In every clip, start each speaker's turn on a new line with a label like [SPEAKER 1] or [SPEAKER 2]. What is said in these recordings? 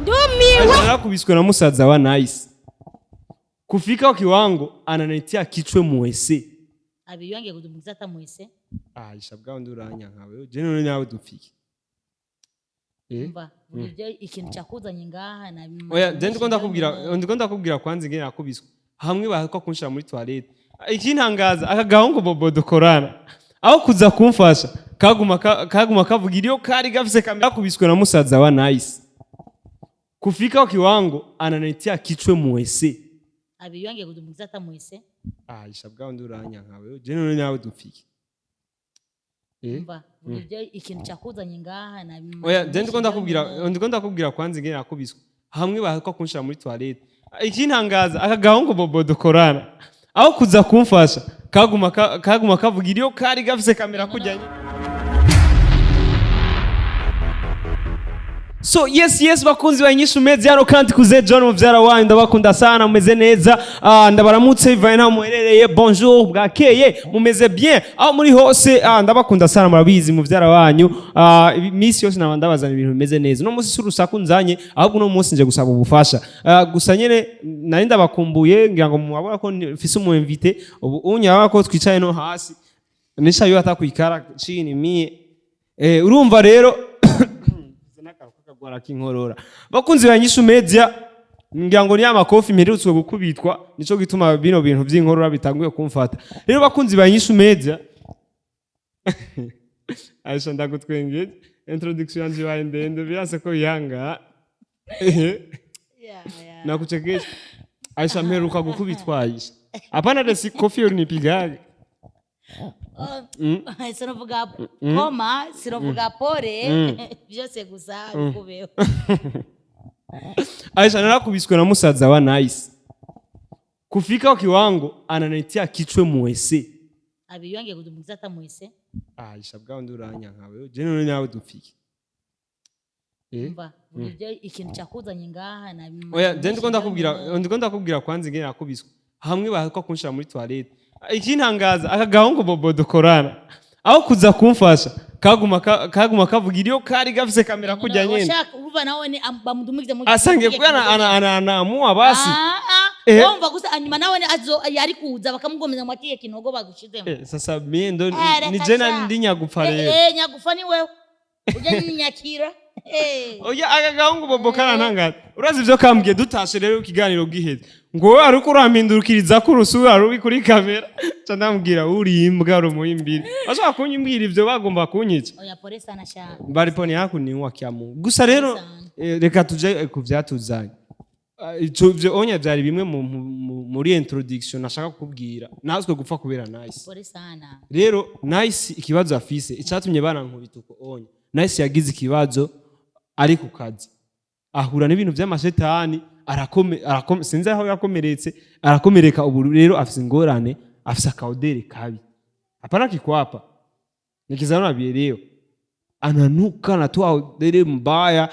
[SPEAKER 1] Ndumiwe.
[SPEAKER 2] Narakubiswe na musaza wa Nice kufika kwa kiwango ananitia kichwe mwese.
[SPEAKER 1] Abiyonge kudumukiza hata mwese.
[SPEAKER 2] Ah, isha bwa ndi uranyanka wewe, je none nawe dupfike? Eh?
[SPEAKER 1] Umva, ibyo ikintu cyakuzanye ngaha na
[SPEAKER 2] Oya, je ndiko ndakubwira kwanza ingene nakubiswe hamwe bahakwa kunshira muri toilette. Ikintangaza, aka gahungu bobo dukorana, aho kuza kumfasha kaguma kavuga iyo kari gafise kamera. Kubiswe na musaza wa Nice kufika kwa kiwango ananitia kichwe mwese.
[SPEAKER 1] Abiyonge kudumukiza hata mwese.
[SPEAKER 2] Ah, isha bwa ndi uranyanka wewe, je none nawe dupfike? Eh?
[SPEAKER 1] Umva, ibyo ikintu cyakuzanye ngaha na
[SPEAKER 2] Oya, je ndiko ndakubwira kwanza ingene nakubiswe hamwe bahakwa kunshira muri toilette. Ikintangaza, aka gahungu bobo dukorana, aho kuza kumfasha kaguma kavuga iyo kari gafise kamera kujya. So yes, bakunzi ba Inyishu Media, hano kandi kuze John muvyara wanyu, ndabakunda sana, mumeze neza. Ah, ndabaramutse bivaye naho muherereye. Bonjour, bwakeye, mumeze bien aho muri hose. Ah, ndabakunda sana, murabizi muvyara wanyu. Ah, iminsi yose naba ndabazana ibintu bimeze neza. Uno munsi si urusaku nzanye, ahubwo uno munsi nje gusaba ubufasha. Ah, gusa nyene nari ndabakumbuye, ngira ngo murabona ko mfise umu invité ubu unyaba ko twicaye no hasi nisha yo atakwikara chini mie. Eh, urumva rero n'akagwara k'inkorora. Bakunzi ba Inyishu Media, ngira ngo ni ya makofi mperutswe gukubitwa, nico gituma bino bintu vy'inkorora bitanguye kumfata. Rero bakunzi ba Inyishu Media, Aisha, ndagutwengeje, introduction yanje ibaye ndende, birase ko yanga nakuchekesha. Aisha, mperuka gukubitwa. Aisha, hapana, desi kofi ulinipigaga.
[SPEAKER 1] Sinovuga koma, sinovuga pore, byose gusa bikubeho.
[SPEAKER 2] Aisha, narakubiswe na musaza wa Nice kufika kwa kiwango ananitia kichwe mwese.
[SPEAKER 1] Abiyonge kudumukiza hata mwese.
[SPEAKER 2] Ah, isha bwa ndi uranyanka wewe, je none nawe dupfike? Eh?
[SPEAKER 1] Umva, ibyo ikintu cyakuzanye ngaha na
[SPEAKER 2] Oya, je ndiko ndakubwira kwanza ingene nakubiswe hamwe bahakwa kunshira muri toilette. Ikintangaza, aka gahungu bobo dukorana, aho kuza kumfasha kaguma kavuga iyo kari gafise kamera kujya nyene.
[SPEAKER 1] Washaka uruva nawe ni bamudumukize mu
[SPEAKER 2] Asange kuya anaamua basi.
[SPEAKER 1] Ah, ah.
[SPEAKER 2] Eh.
[SPEAKER 1] Wumva gusa hanyuma nawe ni azo yari kuza bakamugomeza mu kiye kinogo bagushizemo.
[SPEAKER 2] Eh, sasa mie ndo
[SPEAKER 1] Eh,
[SPEAKER 2] ni
[SPEAKER 1] reka
[SPEAKER 2] je
[SPEAKER 1] sha.
[SPEAKER 2] ndi nyagupfa
[SPEAKER 1] Eh,
[SPEAKER 2] rero.
[SPEAKER 1] eh, nyagufa ni wewe ujya ninyakira. Eh.
[SPEAKER 2] Oya, aka gahungu bobo karantangaza. Urazi ivyo kambwiye dutashe rero ikiganiro giheze? Ngo wowe ariko urampindukiriza ko urusura rubi kuri kamera. Ca ndamubwira uri imbwa rumuyimbiri, bashaka kunyimbwira ivyo bagomba kunyica.
[SPEAKER 1] Oya, pole sana sha.
[SPEAKER 2] Bariponi yakuniwa kyamu gusa rero.
[SPEAKER 1] Sana.
[SPEAKER 2] Eh, reka tuje ku vyatuzanye. Ah, ico vyo onya vyari bimwe muri introduction nashaka kukubwira natwe gupfa kubera Nice.
[SPEAKER 1] Pole sana.
[SPEAKER 2] Rero Nice ikibazo afise, icatumye banankubita uko onya, Nice yagize ikibazo ari ku kazi, ahura n'ibintu vy'amashetani, arakome, sinzi aho yakomeretse, arakomereka. Ubu rero afise ingorane, afise aka odeur kabi, hapana kikwapa nikizana nabielewa, ananuka, anatoa odeur mbaya.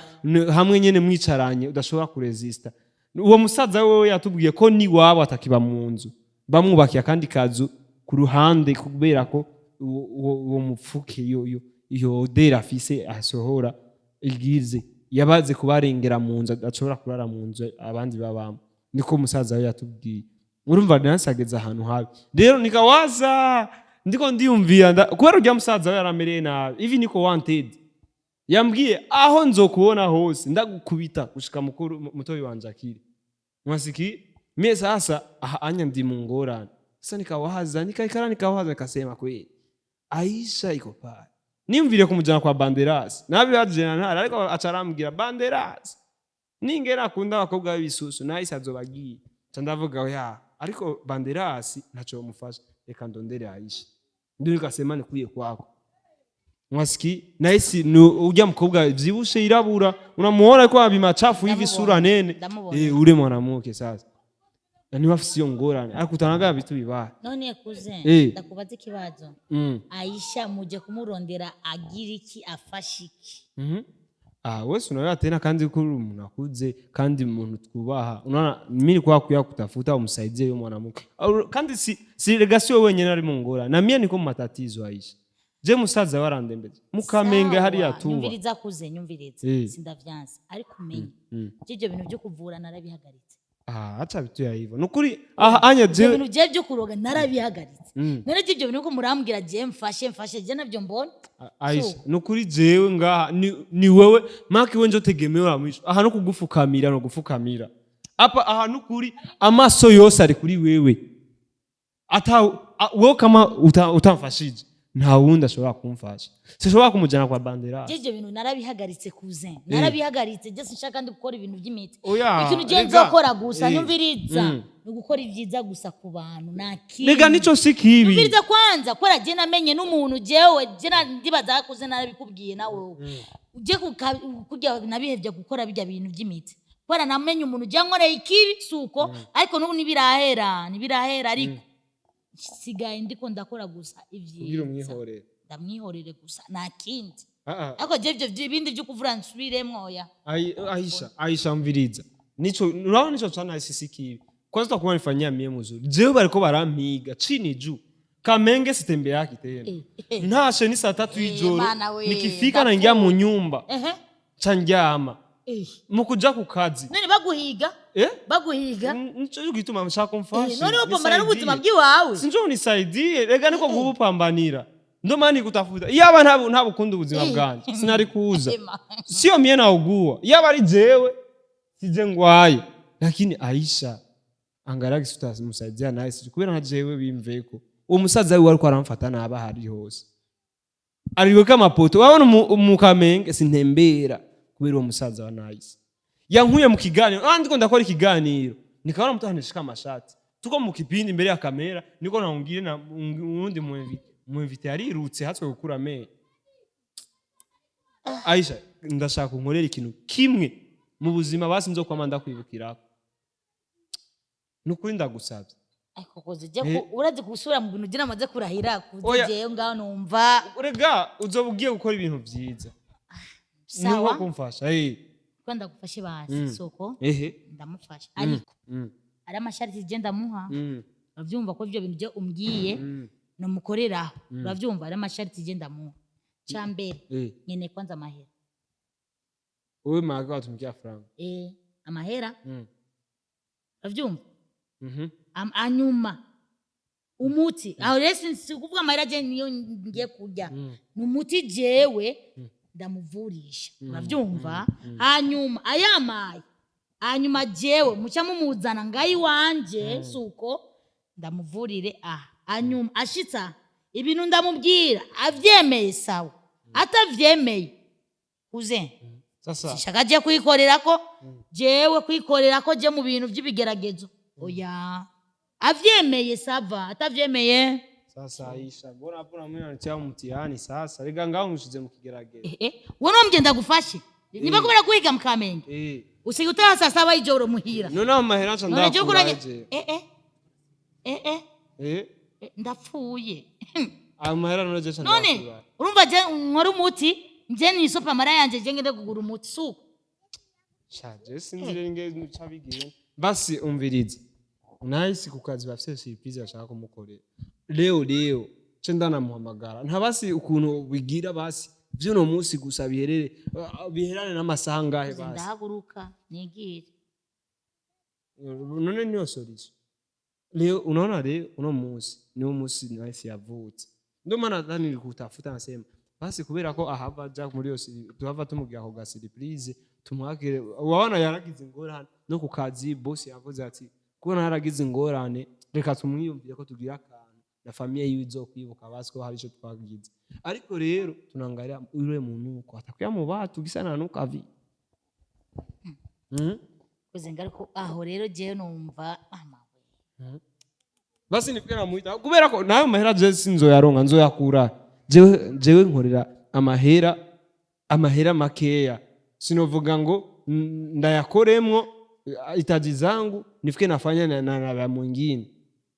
[SPEAKER 2] Hamwe nyene mwicaranye udashobora kuresista. Uwo musaza wewe yatubwiye ko ni wabo atakiba mu nzu, bamwubakiye akandi kazu ku ruhande kubera ko uwo mupfuke iyo odeur afise asohora igize yabaze kubarengera mu nzu, adashobora kurara mu nzu abandi babamo. Niko umusaza we yatubwiye. Urumva nansageze ahantu habi rero, nikawaza ndiko ndiyumvira kubera urya musaza we yaramereye nabi, hivi niko wanted. Yambwiye aho nzokubona hose ndagukubita gushika mukuru mutoyi wanje akiri mwasiki. Mie sasa aha anya ndi mu ngorane. Sasa nikawaza, nikaikara, nikawaza, nikasema kweli Aisha iko pale, nimvire kumujana kwa Banderas nabibajena ntara, ariko aca arambwira Banderas ningera akunda abakobwa b'ibisusu, nahise azobagiye. Ca ndavuga oya, ariko Banderas ntaco bamufasha, reka ndondere Aisha. Ndio nikasema nikwiye kwako mwasiki. Nahisi ni urya mukobwa vyibushe yirabura, unamuona ko abimachafu hivi, sura nene.
[SPEAKER 1] Ndamubona.
[SPEAKER 2] Eh, ule mwanamke sasa niwe afise iyo ngorane, akutanaga vitu bibaya.
[SPEAKER 1] None kuze
[SPEAKER 2] Eh.
[SPEAKER 1] ndakubaza ikibazo. Aisha muje kumurondera agira iki, afashe iki?
[SPEAKER 2] Ah, wewe unaona tena kandi kuri umuntu akuze kandi umuntu twubaha, unaona mimi nilikuwa kuya kutafuta umsaidie huyo mwanamke. Kandi si rega sio wewe wenyene ari mu ngorane, na mie niko mu matatizo. Aisha, je Je musaza warandembeje mukamenge
[SPEAKER 1] Sawa,
[SPEAKER 2] hariya tuba.
[SPEAKER 1] Nyumviriza kuze, nyumviriza. Sindavyanse, ariko umenye ibyo bintu byo kuvura narabihagaritse.
[SPEAKER 2] Ah, acha vitu ya hivyo, nukuri aha anya
[SPEAKER 1] Ibyo
[SPEAKER 2] jewe
[SPEAKER 1] bintu bye byo kuroga narabihagaritse. None ibyo bintu ko murambwira je mfashe, mfashe, je nabyo mbona.
[SPEAKER 2] Aisha, nukuri jewe ngaha ni wewe maki we njotegemewa mwisho aha, no kugufukamira, no gufukamira apa aha. Nukuri amaso yose ari kuri wewe. Ata wewe kama utamfashije nta wundi ashobora kumfasha, sinshobora kumujana kwa Bandera.
[SPEAKER 1] Je ibyo bintu narabihagaritse kuze, narabihagaritse. Je sinshaka ndi gukora ibintu by'imiti.
[SPEAKER 2] Oya,
[SPEAKER 1] Ikintu je
[SPEAKER 2] rega.
[SPEAKER 1] nzokora gusa, nyumviriza, ni ugukora ibyiza gusa ku bantu, nta kindi.
[SPEAKER 2] Rega nico si kibi.
[SPEAKER 1] Nyumviriza kwanza, kubera je namenye n'umuntu jewe je ndibaza kuze narabikubwiye nawe uje kurya nabihevye gukora bijya bintu by'imiti kubera namenye umuntu je nkoreye ikibi, suko ariko n'ubu ntibirahera, ntibirahera, ariko sigaye ndiko ndakora gusa
[SPEAKER 2] Kugira
[SPEAKER 1] ivyiza.
[SPEAKER 2] Umwihorere.
[SPEAKER 1] Ndamwihorere gusa, nta kindi.
[SPEAKER 2] Ah, ah.
[SPEAKER 1] Ariko je ivyo ibindi vyo kuvura nsubiremwo, oya.
[SPEAKER 2] Aisha, Aisha, mviriza, nico unaona nico sana sisi kibi. Kwanza utakuwa nifanyia mie mzuri, jewe bariko barampiga chini juu Kamenge, sitembeaki tena. Ntashe ni saa 3 y'ijoro.
[SPEAKER 1] Bana we,
[SPEAKER 2] Nikifika naingia mu nyumba, ca ndyama mukuja ku kazi.
[SPEAKER 1] None baguhiga?
[SPEAKER 2] Eh?
[SPEAKER 1] Baguhiga?
[SPEAKER 2] Nico gituma nshaka umfashe.
[SPEAKER 1] None wopambana n'ubuzima
[SPEAKER 2] Nisaidie.
[SPEAKER 1] bw'iwawe?
[SPEAKER 2] Sinjo unisaidie, rega niko kubupambanira, ndo maana nikutafuta. Iyaba ntabukunda ubuzima bwanje sinari kuza.
[SPEAKER 1] Ema.
[SPEAKER 2] Sio mie naugua, yaba ari jewe sije ngwaye, lakini Aisha angalia gisi utamsaidia naye si kubera nka jewe bimveko. Uwo musaza wiwe ariko aramfata nabi ahari hose, ariweka amapoto wabona mu Kamenge sintembera kubera uwo musaza wa Nice yankuye mu kiganiro. Ah, ndiko ndakora ikiganiro nikaona mtu anashika amashati, tuko mu kipindi imbere ya kamera, niko naungire na uwundi mwinvite yarirutse hatswe gukura amenyo. Aisha, ndashaka unkorera ikintu kimwe mu buzima basi nzokwama ndakwibukirako. Nukuri ndagusabye.
[SPEAKER 1] Ariko koze je urazi gusubira mu bintu je namaze kurahira kuze?
[SPEAKER 2] Oya.
[SPEAKER 1] Jewe ngaho numva.
[SPEAKER 2] Rega uzoba ugiye gukora ibintu vyiza.
[SPEAKER 1] Sawa.
[SPEAKER 2] Niho kumfasha.
[SPEAKER 1] Ko ndagufashe basi, soko?
[SPEAKER 2] Ehe.
[SPEAKER 1] Ndamufasha, ariko ari amashariti je ndamuha. Uravyumva ko ivyo bintu je umbwiye nomukoreraho, uravyumva, ari amashariti je ndamuha. Ca mbere, nkeneye kwanza amahera.
[SPEAKER 2] Wewe maka watumikia franga.
[SPEAKER 1] Eh, amahera. Uravyumva?
[SPEAKER 2] Mhm.
[SPEAKER 1] Anyuma umuti aho rero si kuvuga amahera je niyo ngiye kurya, ni umuti jewe ndamuvurisha, uravyumva? Hanyuma ayamaye, hanyuma jewe muca mumuzana ngaho iwanje, suko ndamuvurire aha. Hanyuma ashitsa ibintu ndamubwira, avyemeye sawa, atavyemeye uze.
[SPEAKER 2] Sasa
[SPEAKER 1] Sishaka je kwikorerako, jewe kwikorerako je mu bintu vy'ibigeragezo, oya. Avyemeye ça va, atavyemeye.
[SPEAKER 2] Sasa Aisha, mbona hapo na mimi unanitia mtihani sasa? Rega ngaho unshize mu kigeragezo.
[SPEAKER 1] Eh, eh, wowe nomje ndagufashe niba kubera guhiga mu Kamenge usiga utaha saa 7 y'ijoro muhira.
[SPEAKER 2] None amahera nca
[SPEAKER 1] None je kuranye
[SPEAKER 2] ndakuraje.
[SPEAKER 1] eh eh eh eh. Eh, ndapfuye.
[SPEAKER 2] Amahera none je nca
[SPEAKER 1] None
[SPEAKER 2] ndakura.
[SPEAKER 1] urumva je nkora umuti, nje nisopa amara yanje, je ngende kugura umuti, suko?
[SPEAKER 2] Shaje sinzi rero inge nca bigiye. Basi umvirize. Nice, ku kazi bafise surprise bashaka kumukorera. Leo leo ce ndanamuhamagara. Nta basi ukuntu bigira basi vy'uno munsi gusa biherere, biherane n'amasaha ngahe basi.
[SPEAKER 1] Ndahaguruka nigire.
[SPEAKER 2] None niyo solution leo. Unaona leo uno munsi niwo munsi Nice yavutse, ndio maana nadhani nilikutafuta, nasema basi kubera ko ahava aja muri iyo tuhava tumubwira ako ga surprise tumwakire. Wabona yaragize ingorane no ku kazi, boss yavuze ati kubona yaragize ingorane reka tumwiyumvire ko tugira akantu na famille yiwe izokwibuka basi ko hari ico twagize. Ariko rero tunangalia ule muntu uko atakuya mu batu gisa nanuka vi.
[SPEAKER 1] Kuze ngaruko aho rero jewe numva amawe.
[SPEAKER 2] Basi nifike namuita kubera ko nayo mahera je sinzoyaronka, nzoyakura jewe nkorera amahera makeya, sinovuga ngo ndayakoremwo itaji zangu nifike nafanya na mwingine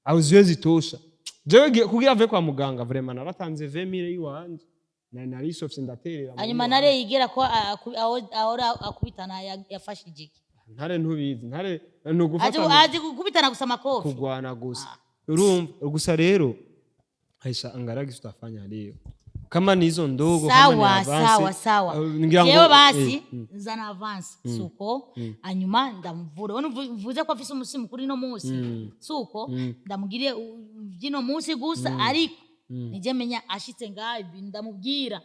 [SPEAKER 2] au ziwezi tosha. Jewe kugira ave kwa muganga vraiment naratanze 20,000 iwanje na narisofye ndaterera muri
[SPEAKER 1] Hanyuma
[SPEAKER 2] iwanje.
[SPEAKER 1] Ntare yigira ko ahora akubitana yafashije iki?
[SPEAKER 2] Ntare ntubizi, ntare ni
[SPEAKER 1] Azi
[SPEAKER 2] ugufata
[SPEAKER 1] azi gukubitana gusa amakofi.
[SPEAKER 2] Kugwana gusa, urumva gusa. Rero Aisha, angalia kitu tutafanya leo. Kama ni hizo ndogo, kama ni
[SPEAKER 1] Sawa.
[SPEAKER 2] avance.
[SPEAKER 1] Sawa.
[SPEAKER 2] Ngira ngo
[SPEAKER 1] Jewe basi nzana avance, suko? Hanyuma ndamuvure. Wone uvuze ko afise umusi mukuru ino munsi, suko? Ndamugire vyino munsi gusa, ariko nije menya ashitse ngaha ibintu ndamubwira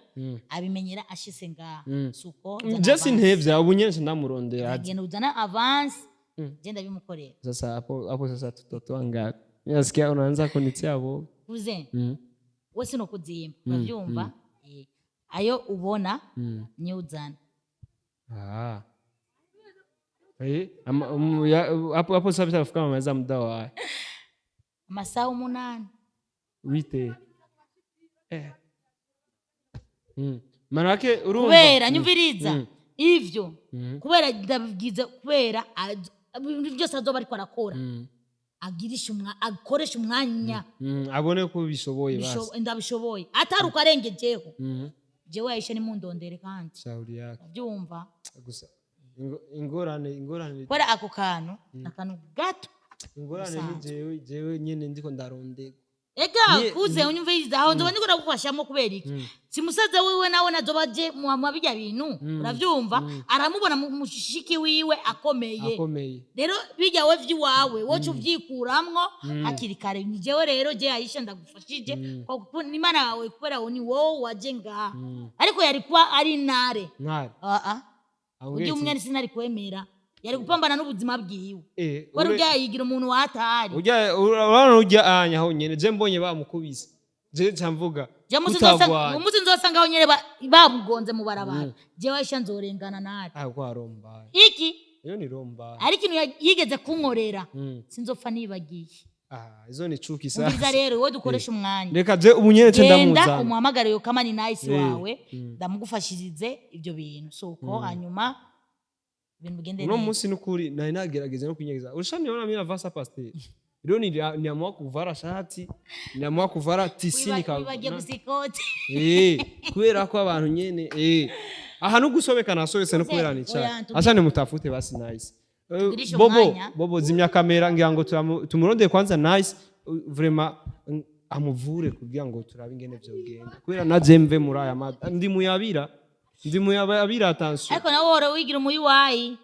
[SPEAKER 1] abimenyera ashitse ngaha, suko? Nzana
[SPEAKER 2] Je
[SPEAKER 1] avance.
[SPEAKER 2] sintevya, ubu nyene ndamurondera.
[SPEAKER 1] Ndagenda uzana avance, je ndabimukorera.
[SPEAKER 2] Sasa hapo hapo sasa tutatoa ngapi? Nasikia unaanza kunitia woga.
[SPEAKER 1] Uze wese no kuzimba, uravyumva? Ayo ubona niyo uzana.
[SPEAKER 2] Ah. Ama, hapo hapo sasa tutafika maweza muda wa
[SPEAKER 1] Amasaha 8.
[SPEAKER 2] Wite. Manake urumva
[SPEAKER 1] Kubera nyumviriza ivyo, kubera ndabibwiza kubera ibintu byose azoba ariko arakora, agirisha akoresha umwanya.
[SPEAKER 2] Abone ko bishoboye basi.
[SPEAKER 1] Ndabishoboye atari uko arengejeho. Jewe Aisha nimundondere kandi.
[SPEAKER 2] Shauri yake.
[SPEAKER 1] Byumva.
[SPEAKER 2] Gusa ingorane
[SPEAKER 1] Kubera ako kantu, akantu gato.
[SPEAKER 2] Ingorane ni
[SPEAKER 1] Bisanzwe.
[SPEAKER 2] jewe nyene ndiko ndarondegwa.
[SPEAKER 1] Ega kuze unyumviriza, aho nzoba ndiko ndagufashamo. Kubera iki? Si musaza wiwe nawe nazoba aje mu bijya bintu, uravyumva? Aramubona mushiki wiwe akomeye.
[SPEAKER 2] Akomeye.
[SPEAKER 1] Rero bijya we vy'iwawe woca uvyikuramwo hakiri kare. Ni jewe rero, je Aisha, ndagufashije kuko n'Imana yawe, kubera ni wowe waje ngaha, ariko yari kuba ari ntare.
[SPEAKER 2] Ntare.
[SPEAKER 1] Ah ah.
[SPEAKER 2] Ambwira
[SPEAKER 1] Ujya
[SPEAKER 2] ati,
[SPEAKER 1] umwe sinari kwemera, yari gupambana n'ubuzima bwiwe. Wari ujya yigira umuntu watari.
[SPEAKER 2] Ujya urabona ujya anya aho nyene je mbonye bamukubise, je nca mvuga
[SPEAKER 1] Je umunsi
[SPEAKER 2] kutagwana.
[SPEAKER 1] Umunsi nzosanga aho nyene bamugonze mu barabara, jewe Aisha nzorengana nare.
[SPEAKER 2] Ah, kwa romba.
[SPEAKER 1] Iki?
[SPEAKER 2] Iyo ni romba.
[SPEAKER 1] Ari ikintu yigeze kunkorera, sinzopfa nibagiye.
[SPEAKER 2] Ah, izo ni chuki
[SPEAKER 1] Umviriza.
[SPEAKER 2] sasa.
[SPEAKER 1] Rero wowe dukoresha umwanya.
[SPEAKER 2] Reka je ubu nyene nce
[SPEAKER 1] Genda
[SPEAKER 2] ndamuzana.
[SPEAKER 1] umuhamagare yo kama ni nice wawe, ndamugufashirize ibyo bintu, suko? Hanyuma ibintu bigende
[SPEAKER 2] Uno
[SPEAKER 1] neza.
[SPEAKER 2] munsi nukuri nari nagerageza no kunyegeza. Ushaniona mimi navaa sa pasteur leo, niliamua kuvara shati, niliamua kuvara tisi nika
[SPEAKER 1] Wibagiye gusa ikoti.
[SPEAKER 2] Kubera ko abantu nyene aha no gusobeka nasobetse no kubera nicaye.
[SPEAKER 1] Oya,
[SPEAKER 2] Acha nimutafute basi Nice.
[SPEAKER 1] Tugirishe
[SPEAKER 2] Bobo.
[SPEAKER 1] umwanya.
[SPEAKER 2] Bobo, zimya kamera, ngira ngo tumurondere kwanza Nice, vraiment amuvure kugira ngo turabe ingene vyogenda, kubera naje mve muri aya mada, ndi muyabira, attention.
[SPEAKER 1] Ariko nawe uhora wigira umuyiwayi.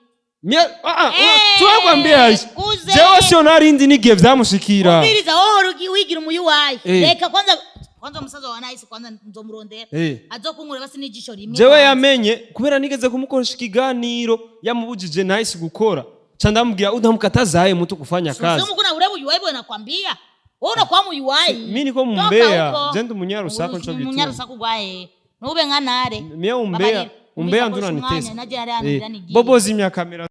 [SPEAKER 2] Tuwakwambia Aisha,
[SPEAKER 1] Kuze.
[SPEAKER 2] jewe sio narindi n'igihe vyamushikira.
[SPEAKER 1] Umviriza, wowe uhora wigira umuyiwayi. Reka kwanza umusaza wa Nice, kwanza nzomurondera, azokunkura basi n'ijisho rimwe
[SPEAKER 2] Jewe
[SPEAKER 1] kwanza.
[SPEAKER 2] yamenye kubera nigeze kumukoresha ikiganiro yamubujije Nice gukora, ca ndamubwira utamkatazaye mtu kufanya kazi.
[SPEAKER 1] Sio kuna ule muyuwai bwana, nakwambia wewe unakuwa muyuwai.
[SPEAKER 2] Mi niko mumbea, je ndi umunyarusaku, nico gituma.
[SPEAKER 1] Umunyarusaku gwahe? Nube nka nare.
[SPEAKER 2] Mie umbea, umbea ndo unanitesa.
[SPEAKER 1] Naje hariya.
[SPEAKER 2] Bobo, zimya kamera.